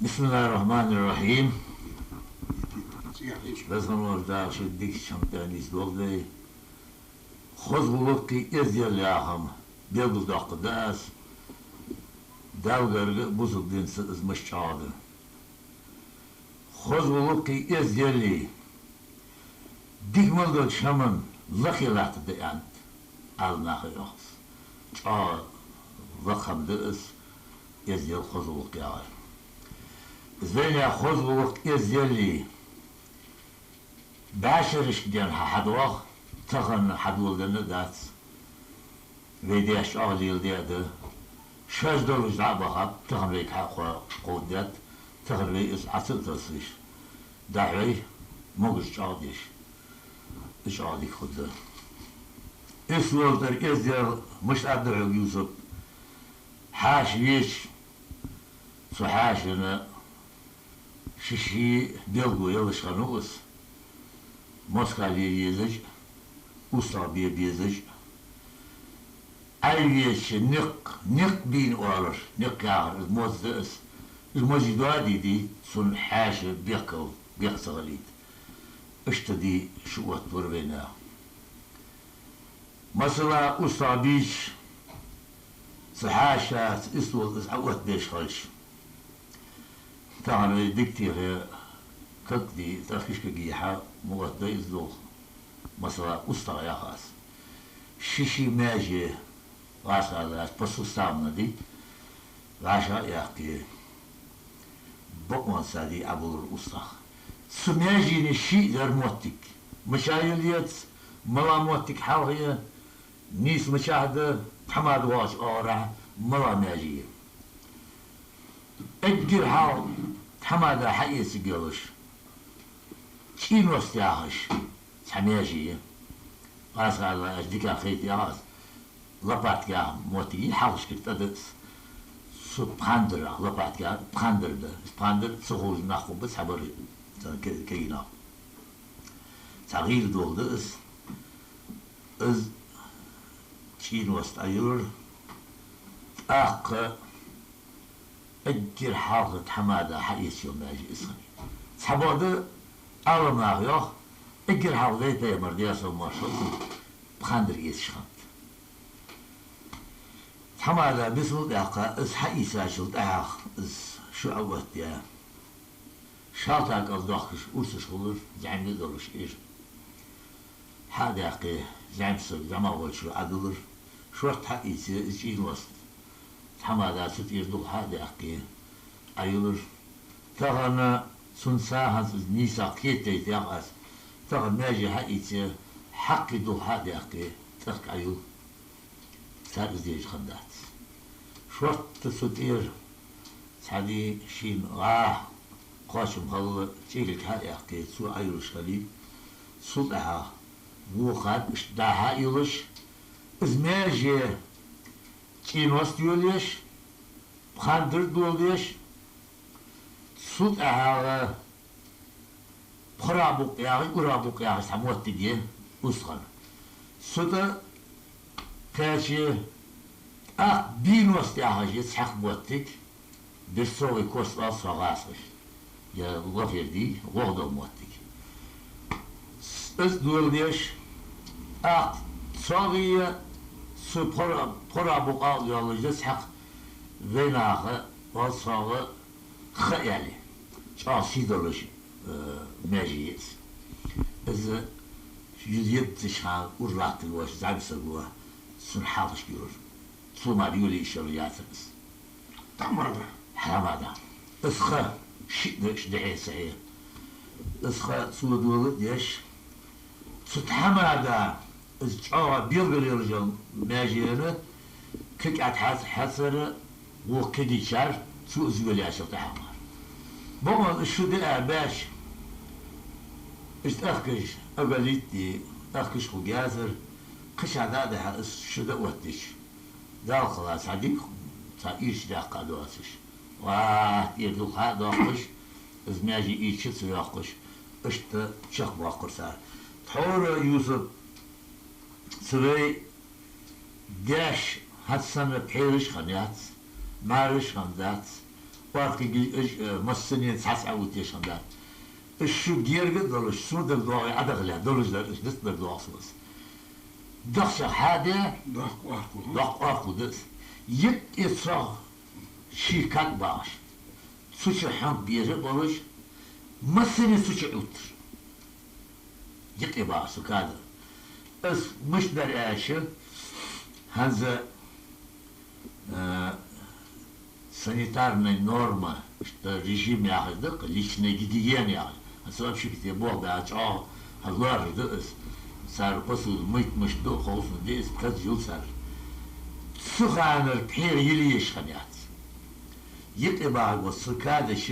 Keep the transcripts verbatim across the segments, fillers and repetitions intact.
بسم الله الرحمن الرحيم. Везан-Воккха Дала шун дикача хӀаман тӀа нийсдолда вай. Хоза гӀулакхи эздел яха хӀама белгалдоаккхаргда аз, Даьлагара а бусалба динца а из мишта чӀоагӀа да. Хоза гӀулакхи эздели дика мел долча хӀаман лакхе латтаргда аьннад Ӏаламнаха, йоах аз. ЧӀоагӀа лакха хӀама да из, эздел, хоза гӀулакх яхар. Из вайнаьха хоза гӀулакх, эздели бӀаьшерашка денз хьа-, хьадоагӀа, тахан хьадоладенна а дац. Вай даьша чӀоагӀа леладаь а да. Шоаш долаш дӀа а бахаб, тахан вайга хьакхо-, кховдадаьд, тахан вай из Ӏо ца а тасса, дӀахьой, могаш чӀоагӀа деш, из чӀоагӀа дика хургда. Истола тӀара эздел мишта аргда хьога, Юсуп? Хьаьша веча, цу хьаьшана ший-ший белгало яллаш хиннав из. Москал е езаш а, устагӀа бе безаш а. Ӏайвеча никъ, никъ бийна оалар, никъ яхар, из моз да из. Из мозий доа а дий, цунна хьаьша бехкал, бехк ца хилийта. Иштта ди шу оттавора вайнаьха. Масала, устагӀа бийча, цу хьаьшаца истола из Ӏооттабеш хилча, тахан вай дика техе каг дий, тӀаккха кхишка гихьа ма оттадай из дулх. Масала, устагӀа, йоах аз, ший-ший маьже, вӀашагӀъеллача посуставам дий, вӀашагӀъяьккхе, бокъонца дий Ӏобулар устагӀа. Цу маьженна ший а дар моттиг. Мичахьа я лец, мала моттиг хьалха я, нийса мичахьа да, тхьамада воагӀача оагӀорахьа мала маьже я. Эггара хьалха тхьамада хьаэца йолаш, чӀийност яхаш цхьа маьже я. ВӀашагӀъелла аша дикагӀа хайта, йоах аз, лопатка яха моттиг я, хьалхашкара тӀа да из. Цу пхандарах, лопатка яха пхандар да. Из пхандар ца ховш нах хургба цхьабараш, цхьа ке-, кагий нах. Цхьа гӀийла дола да из. Из чӀийност Ӏойиллар, тӀаккха эггара хьалха тхьамада хьаэца йола маьже из хиннай. Цхьабакъда, Ӏаламнаха йоах, эггара хьалха вай Пайхамар, Даьла салам-моаршал хилда цунна, пхандар эцаш хиннад. Тхьамада бисмал даьккха, из хьаийцачул тӀехьагӀа из шу Ӏооттаяь, шалта кӀал доахкаш урсаш хулар, зӀамига долаш ира. Хьа а даьккхе, зӀамига саг зӀамагӀа волча Ӏодулар, шортта хьаийце, из чӀийност тхьамада цу тӀера дулх хьа а даьккхе, Ӏойиллар. Тахан цунца хӀанз из нийсагӀа кхетадайта, йоах аз. Тахан маьже хьаийце, хьакхий дулх хьа а даьккхе, тӀаккха Ӏойилла. Цар из дезаш хиннадац. Шортта цу тӀера цхьа ди шийна гӀа кхоачам хилла, чӀегалг хьа а яьккхе, цо Ӏойиллаш хилийта. Цул тӀехьагӀа вокхар иштта дӀа-хьа а йиллаш, из маьже чӀийност йолаеш, пхандар доладеш, цул тӀехьагӀа пхорабукъ яхаш, урабукъ яхаш цхьа моттиг я устагӀа. Цу тӀа кхаьче, тӀаккха бийност яхаш я цхьаькха моттиг, берцовый кость оал цох гӀазкхаша, е лофер дий, гӀогӀ дола моттиг. Из доладеш, тӀаккха цогӀа е цу пхора-, пхорабукъ ала йоаллаш я цхьаькха, вайнаха оал цох ха аьле, чӀоагӀа сий долаш, э, маьже я из. Из юз етташ хана ура латташ волча зӀамсаго цунна хьалхашка юрар. Цо мара йолае йиш йолаш яцар из. Тхьамада. Тхьамада. Из ха шиъ да, иштта дехьа-сехьа. Из ха цо доладеш, цу тхьамада из чӀоагӀа белгалйолаш йола маьжена кхы кӀаьд хьац-, хьацара, вокх кагийчар, цо из йолаяьчул тӀехьагӀа мара. Бокъонца из шу диа баьш, из тӀехкаш, оголить де, тӀехкаш хургьяцар, кхычахьа дӀа а дахьа, из шу диа оттадича, Даьла хала цхьа дика, цхьа ирча даьккха а доацаш, ва, тӀера дулх хьа а доаккхаш, из маьже ирча ца йоаккхаш, иштта чакхбоаккхар цар. Тхьовра, Юсуп, цу вай даьша хӀанз санна пхьераш а хиннаяц, мӀараш а хиннадац, Паркингаш, э, массане цхьацца Ӏоувтташ хиннадац. Из шу герга а долаш, сона дагадоагӀа, Ӏодахале долаш дар, из диц дагадоагӀа сона из. Дахчах хьа а даь, доккха оаркхув, хӀа? Доккха оаркхув да из. Юкъе цох ший кад багӀаш, цу чу хьонк бера а болаш, массане цу чу Ӏоувттар. Юкъе багӀаш цу када. Из мишта дар аьлча, хӀанз, э, санитарная норма, иштта режим яхаш да-кх, личная гигиена яхаш. ХӀанз общепите болх баь чӀоагӀа хьалоархӀаш да из. Цар посуда мийтта мишта да, ховсам да из, кхаьча йола цар. Цу ханара пхьегӀа йила езаш хиннаяц. Юкъе багӀаш бола цу кадаш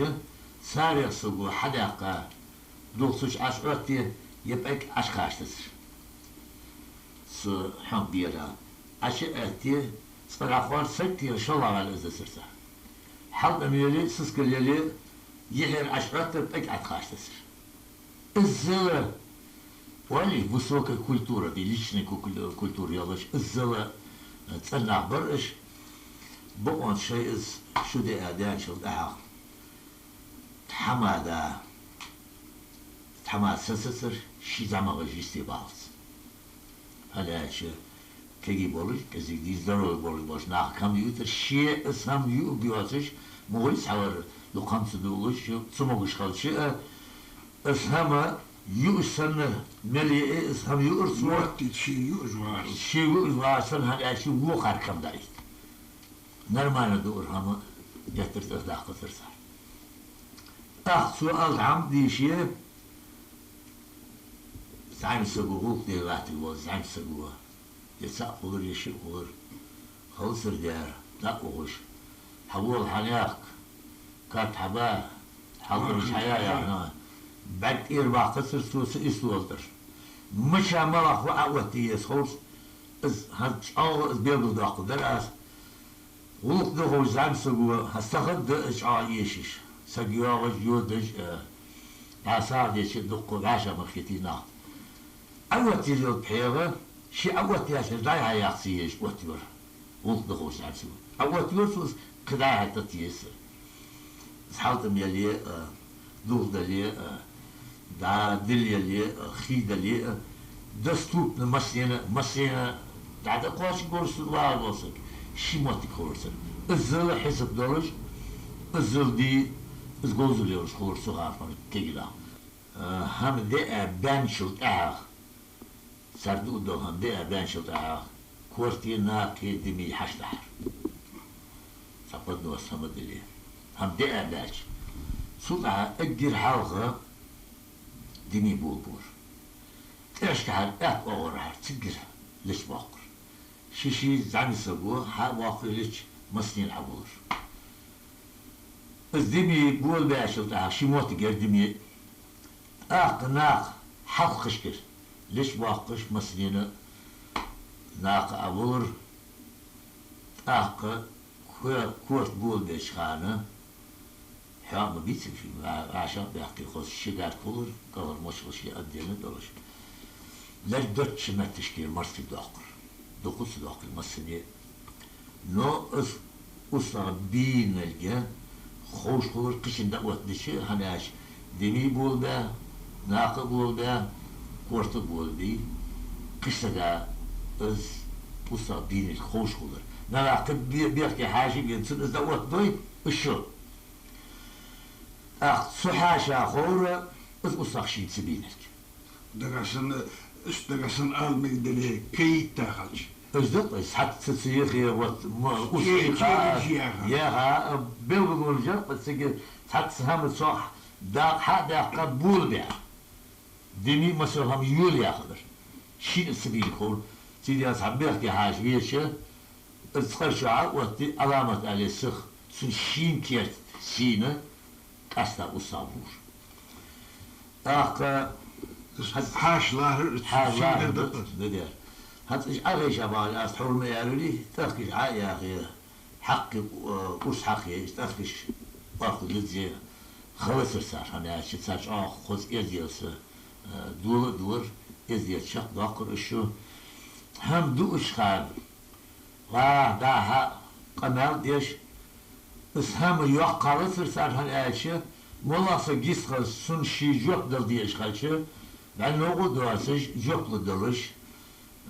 царех саго хьадаьккха, дулх цу чу Ӏочуоттае, е пӀелг Ӏочукхача дацар. Цу хьонк бера Ӏочуоттае, цкъа дӀахоарца саг тӀера шоллагӀа ваьлла из дацар цар. ХьалтӀам яле, сискал яле, юхьера Ӏочуоттар, пӀелг Ӏотхача дацар. Иззал, оалий, высокая культура, ди личная ку-, культура йолаш, иззал, э, цӀена нах бар уж. Бокъонца шоай из шу диа даьнначул тӀехьагӀа тхьамада, тхьамада сацацар, ший зӀамагӀаш йисте баллалца. ХӀана аьлча, кегий болаш, кӀезига дий, здоровый болаш, болаш нах хӀама юийтар, ше из хӀама юаргйоацаш, ма гӀой цхьавар дукха хӀама ца дувлаш, цамогаш хилча а, из хӀама юаш санна мел йиа, из хӀама юар цо. Моттиг ше юаш вар. Ше юаш вар санна, хӀана аьлча, вокхарга хӀама даийт. Нормально дуар хӀама геттара тӀадаккхацар цар. ТӀаккха цо ала хӀама дийше, зӀамсаго, гӀулакх де латташ вола зӀамсаго, е цаӀ хулар, е шиъ хулар, ховсар даьр, дӀа а ухаш: «Хьавола, хьанехк, кад хьаба, хьалтӀамаш хьая», яхаш, бӀарг тӀера баккхацар цо цу истол тӀара. Мича малагӀа хӀама Ӏооттае еза ховш, из хӀанз чӀоагӀа из белгалдоаккхаргдар аз. ГӀулакх да ховш зӀамсаго, хӀанз тахан да из чӀоагӀа эшаш, саг йоагӀаш, йодаш, э, дӀа сагӀа деча дукха вӀашагӀ мара хетий нах. Ӏооттаяь йола пхьегӀа, ше Ӏооттаяьчар дӀай-хьай яккха ца езаш оттайора. ГӀулакх да ховш зӀамсаго. Ӏооттайора цо из, кхы дӀай-хьай тата еза. Из хьалтӀам яле а, дулх дале а, дӀа дилла яле а, хий дале а, доступно массанена, массанена дӀа-дӀа кхоачаргволаш цунна вагӀаш вола саг, ший моттиг хулар цун. Иззал хьисап долаш, иззал дий, из говзал йолаш хулар цу хана кегий нах. Э, хӀама диа баьнначул тӀехьагӀа, цар дуа дола хӀама диа баьнначул тӀехьагӀа, корте, накхе, диме хьаштахьар. Цхьа поднос хӀама дилла. ХӀама диа баьлча, цул тӀехьагӀа эггара хьалха диме болабора. ТӀехьашкахьара аьтта оагӀорахьара цигара лечбоаккхар. Ший-ший зӀамсаго хьа а боаккхаш леча массанена хьабулар. Из диме болабаьчул тӀехьагӀа, ший моттиг яр диме, тӀаккха наха хьалхашкара лечбоаккхаш массанена наха Ӏобулар. ТӀаккха ко-, корта болабеча хана, хьоа ма бийцар ший, вӀа-, вӀашагӀ а баьккхе, хоза ши гарга хулар, кӀалхара мочхал ше отдельно долаш. Лерг доацача метташка марсаг доаккхар. Дукха ца доаккхар массане. Но из устагӀа бийналга ховш хулар кхычунна дӀаоттадича, хӀана аьлча диме болабаь, накха а болабаь, корта а болабий, кхыча сага из устагӀа бийналга ховш хулар. Нагахь кхы бе-, бехке хьаьша а бена, цунна из дӀаоттадой из шу. ТӀаккха цу хьаьша ховра из устагӀа шийна ца бийналга. Дагахь санна, иштта дагахь санна ала мегаргдале, кхы йита хилча. Из да-кх из, цхьацца ца яхе, вот, ма, ус чуйха, яха, белгалонаш яр-кх цига, цхьацца хӀама цох дакъа хьа а даьккха болабаь. Диме а, массане а хӀама йолаяь хилар. Шийна ца бийна ховра, цига цхьа бехке хьаьша веча, из цкъарчоа Ӏооттаде, Ӏаламат аьле сиха, цун шийна керта сийна, къаьстта устагӀа бора. ТӀаккха хьаьша лархӀар, хьаьша лархӀар да-кх из, да-кх. ХӀанз из Ӏохайша багӀале, аз тхьовра ма аьларий, тӀехкаш Ӏо а яьхе, хьакхе, э, урс хьакхе, тӀехкаш оаркхув дизза хилацар цар, хӀана аьлча цар чӀоагӀа хоза эздел са, э, дола а дора, эздел чакхдоаккхар уж шу. ХӀама дуача хана, вахь-дахь къамаьл деш, Из хӀама йоккха хилацар цар, хӀана аьлча, моллагӀа саг йистхилча, цунна ший жоп дала дезаш хилча, вӀалла новкъа доацаш, жоп лургдолаш,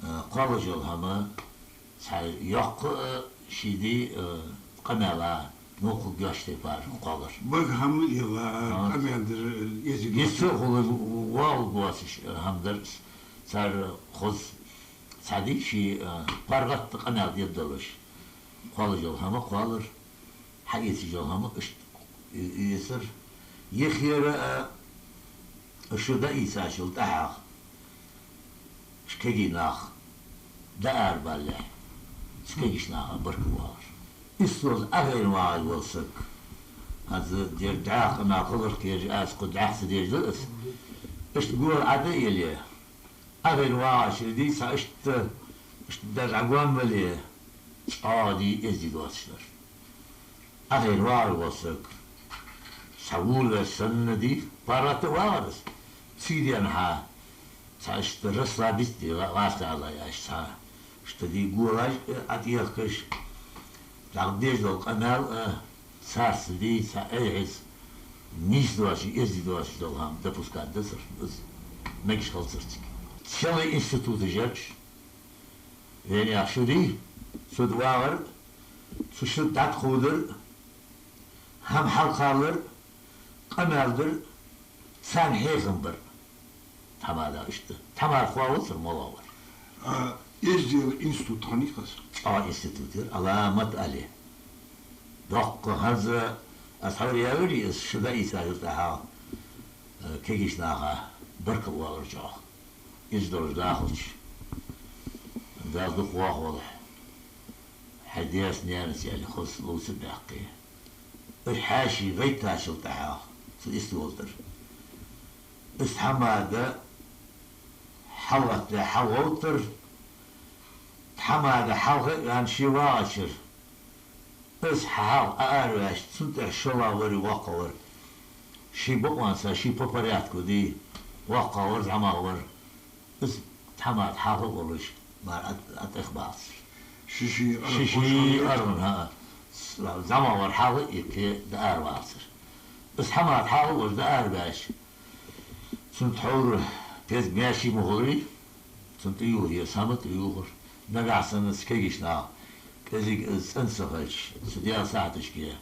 э, кхоллаш йола хӀама, цхьа йоккха, э, ший ди, э, къамаьла, новкъа гӀерташ тайпара кхоллар. Бага хӀама лела, а, къамаьл дар, э, эздий йист а хулаш, воаллаш воацаш, э, хӀама дар из. Цар хоза цхьа ди ший, э, паргӀата къамаьл дергдолаш. Кхоллаш йола хӀама кхоллар, хьаэцаш йола хӀама иштта э-, эцар. Еххара, э, шу дӀаийцачул тӀехьагӀа, уж кагий нах дӀаарабалалехь, цу кагийча наха баркал оалар. Истола Ӏохайна вагӀаш вола саг, хӀанз дера дӀаьха къамаьл хиларах кхераш, аз кхы дӀаьха ца деш да из. Иштта гора Ӏо дӀа а еле, Ӏохайна вагӀача ди цхьа иштта, иштта дӀагӀомвале, чӀоагӀа ди эздий доацаш дар. Ӏохайна вагӀаш вола саг, цхьа волавеш санна ди, паргӀата вагӀар из. Цига денз хьа, цхьа иштта расслабиться де, гӀа-, гӀазкхий ала аьлча, цхьа иштта ди голаш, э, ӀотӀехкаш, дӀадеш дола къамаьл, э, царца ди, цхьа эхьаза, нийса доацаш, эздий доацаш дола хӀама допускать дацар, из мегаш хилацар цига. Целый институт яр уж. Вайнаьха шу ди, цу тӀа вагӀар, цу шу тӀа дӀатӀакхувдар, хӀама хьалкхаллар, къамаьл дар, царна хьехам бар. Тхьамада иштта. Тхьамада ховацар моллагӀа вар. А, эздела институт хиннай-кх из? ЧӀоагӀа институт яр, Ӏаламат ала. Доккха хӀанз, аз хьавар яьлар из, шу дӀаийцачул тӀехьагӀа, э, кагийча наха баркал оалар чӀоагӀа. Из долаш дахалча, Дала дукха вахаволва хьо. Хьай даьца-наьнаца, аьле, хоза ловца а баьккхе. Уж хьаьший гӀайттачул тӀехьагӀа цу истола тӀара, из тхьамада хьалгӀатта хьалгӀовттар, тхьамада хьалха а ваьнна ше вагӀача, из хьалха Ӏоараваьча, цунна тӀехьа шоллагӀвар, воккхагӀвар. Ший бокъонца, ший по порядку ди, воккхагӀвар, зӀамагӀвар. Из тхьамада хьалха а волаш, мара Ӏо-, ӀотӀехбалацар. Ший-ший аргӀан, хӀаа, зӀамагӀвар хьалха а иккхе, дӀааравалацар. Из тхьамада хьалха а волаш дӀаарабаьча, цунна тхьовра пеза маьше ма хулий, цунна тӀаювха еза хӀама тӀаювхар. Нагахьа санна цу кагийча наха кӀезига из цӀена ца хилча, цу Даьла сахьаташка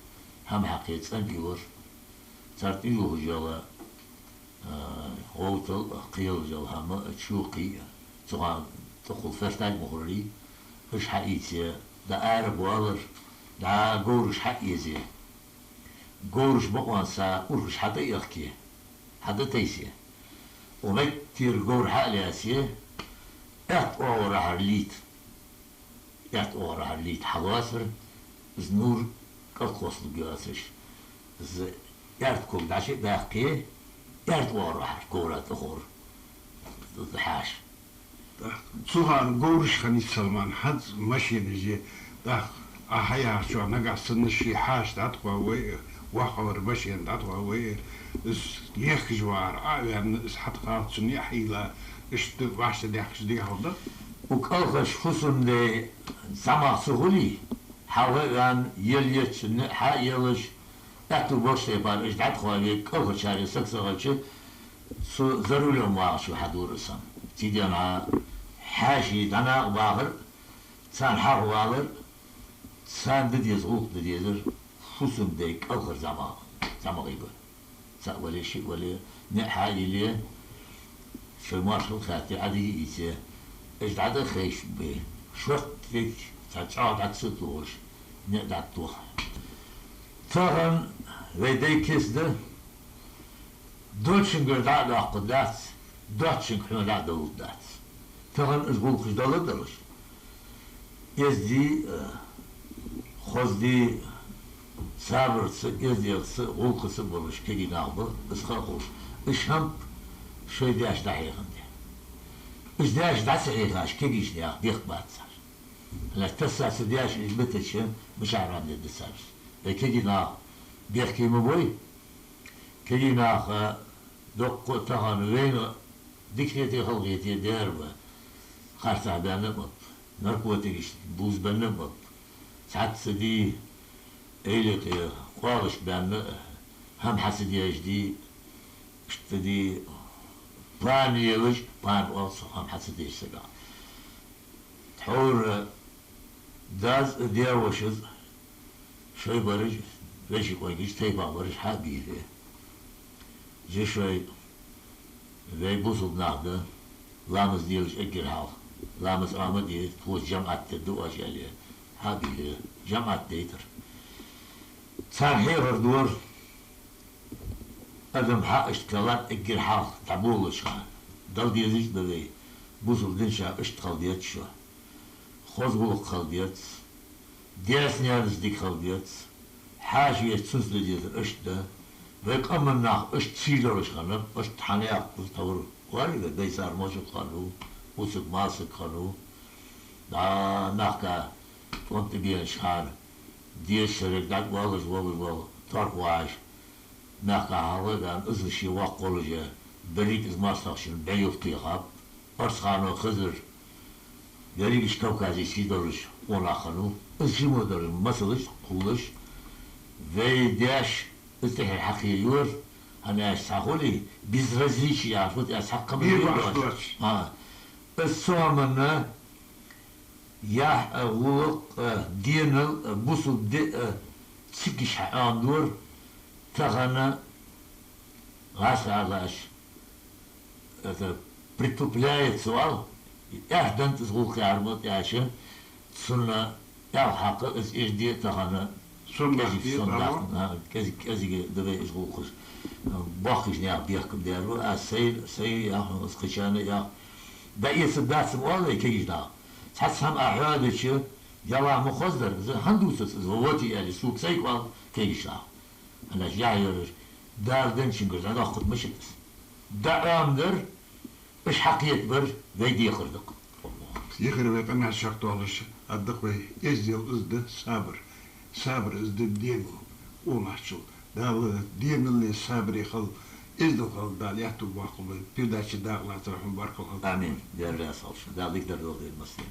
хӀама хьакхе цӀена а йолар. Цар тӀаювхаш йола, а, гӀовтал а, кхыйола йола хӀама а, чу а, кхы а, цу хана тӀакхувла ферштаг ма хулий, уж хьаийце, дӀаарабоалар, дӀа говраш хьаэзе. Говраш бокъонца урхаш хьатӀаехке, хьатӀатайсе. Укх меттера говр хьа а лаьце, аьтта оагӀорахьара лийта. Аьтта оагӀорахьара лийта хьалоацар, из нувр кӀалххоссалургйоацаш. Из аьрда ког дӀачу а даьккхе, аьрда оагӀорахьара говра тӀаховра хьаьша. ТӀаккха цу хана говраш хиннай, Салман, хӀанз машенаш я. ТӀаккха Ӏа хьаяхачох, нагахьа санна ший хьаьша дӀатӀахоавой, воккхагӀвар машена дӀатӀахоавой, из ехкаш вар Ӏо а ваьнна, из хьатӀакхаллалца цунна яа хьайла, иштта вӀаштӀехьадехкаш дехьал да. Укх кӀалхарча фусам-даьй зӀамагӀа ца хулий, хьалха а ваьнна, ел еццачунна хьа а елаш, аьттув болча тайпара уж дӀатӀахоаве, кӀалхарчарех саг ца хилча, цу за рулём вагӀачо хьадора из хӀама. Цига денз хьаьший дӀанакъабахар, царна хьалхавалар, царна де деза гӀулакх де дезар, фусам-даьй кӀалхара зӀамагӀ-, зӀамагӀий ба. Цаӏ вале, шиъ вале, ниӀ хьа а йилле, шоай моаршал хаьтте, Ӏодиге а ийце, уж дӀа а хайшабе, шортта дика, цхьа чӀоагӀа дӀа ца а тохаш, ниӀ дӀатоха. Тахан вай дай кица да, долчунгара дӀа а доаккхаргдац, доацачунга хьона дӀа а довларгдац. Тахан уж гӀулакхаш дала а далаш, эздий, э, хозадий, сабарца, эзделца, гӀулакхаца болаш кагий нах ба, из ха а ховш. Уж хӀанз шоай даьша дӀахьехандаь. Уж даьша дӀа ца хьехача, кагийча наьха бехк бац цар. Лаьтта тасса цу даьша уж битача, мичахьара ма дергда цар. Вай кагий нах бехке ма бой. Кагий наха доккха а тахан вайна дикахете, халахете дер ба. Харцахьа баьнна а ма ба, наркотикашта бувзабенна а ма ба. Цхьацца ди, Эйле тӀа къоалаш баьнна, хӀама хьа ца деш дий, иштта дий, пана елаш, пана оал цох хӀама хьа ца деш сага. Тхьовра дас а, даь-вошас а, шоай бараш, веший къонгаш, тайпан бараш хьа а бийхье. Жи шоай, вай бусалба нах да, ламаз делаш эггара хьалха, ламаз Ӏомаде, тхоца жамаӀат дергда оаш аьле, хьа а бийхье, жамаӀат дайтар. Царна хьехар дора, адам хьа иштта кхеллад эггара хьалха дӀаболалуча хана. Дала дезаш да вай, бусалба дин чу иштта хила деза шо. Хоза гӀулакх хила деза, даьца-наьнаца дика хила деза, хьаьша веце цунца де дезар иштта да. Вай къаман нах иштта сий долаш хиннаб, иштта хьанна яхар тхьовра. Вай вай дайсар моча хиннав, уцаг-масаг хиннав. ДӀа мехка тӀом тӀабенача хана, дезача шерага дӀакъоалаш волаш вола торхваш, мехка хьалха а ваьнна, из ше воккха волаш, берригаш из моастагӀчун бӀу юхатехаб. Орцхано Хизар, берригаш Кавказе сий долаш къонах хиннав. Из ши мо долаш, масалаш, кхоллаш, вай даьша из тӀехье хьакхийра, хӀана аьлча цхьа хулий, безразличие яхаш, вот аьлча цхьаккха ма Бийр бе бахаш доацаш. Доацаш. А, из цу хӀаманна яхь а, гӀулакх а, денал а, бусалба ди а, цигаш хьаӀомадора, тахан гӀазкхий аьлча, это, притупляется оал, эхь денад из гӀулакх, яхар ма аьлча, цунна эхь хьакха, из эшаде а тахан Сом кӀезига бахкийта сом ала. Бахкийта, а, кӀезига, кӀезига да вай из гӀулакхаш. Боккхийча наьха бехкам дер ва, аз сай, сай яхь, аз кхычарна яхь. ДӀаэцаргдац-м оал вай кегийча наха. Цхьацца хӀама Ӏа хьоадича, ялла ма хоза дар из, хӀана дувц аз из, вот и аьле, сога сайга оал кегийча наха. ХӀана аьлча яхь йолаш, Дала денначунгара дӀадоаккхаргда мишта из. ДӀаӀомадар, уж хьакхетабар вай декхар да-кх. Ехар вай къамаьл чакхдоалаш, аргда-кх вай, эздел из да сабар. Сабар из да денал, къонахчал. Дала деналлеи сабареи хила, эздел хила Дала аьттув боаккхалба вай. Передача дакъа латтарах хьона баркал хилда. Амин. Даьла раьза хилва шоана. Дала дикадар долда вайна массанена.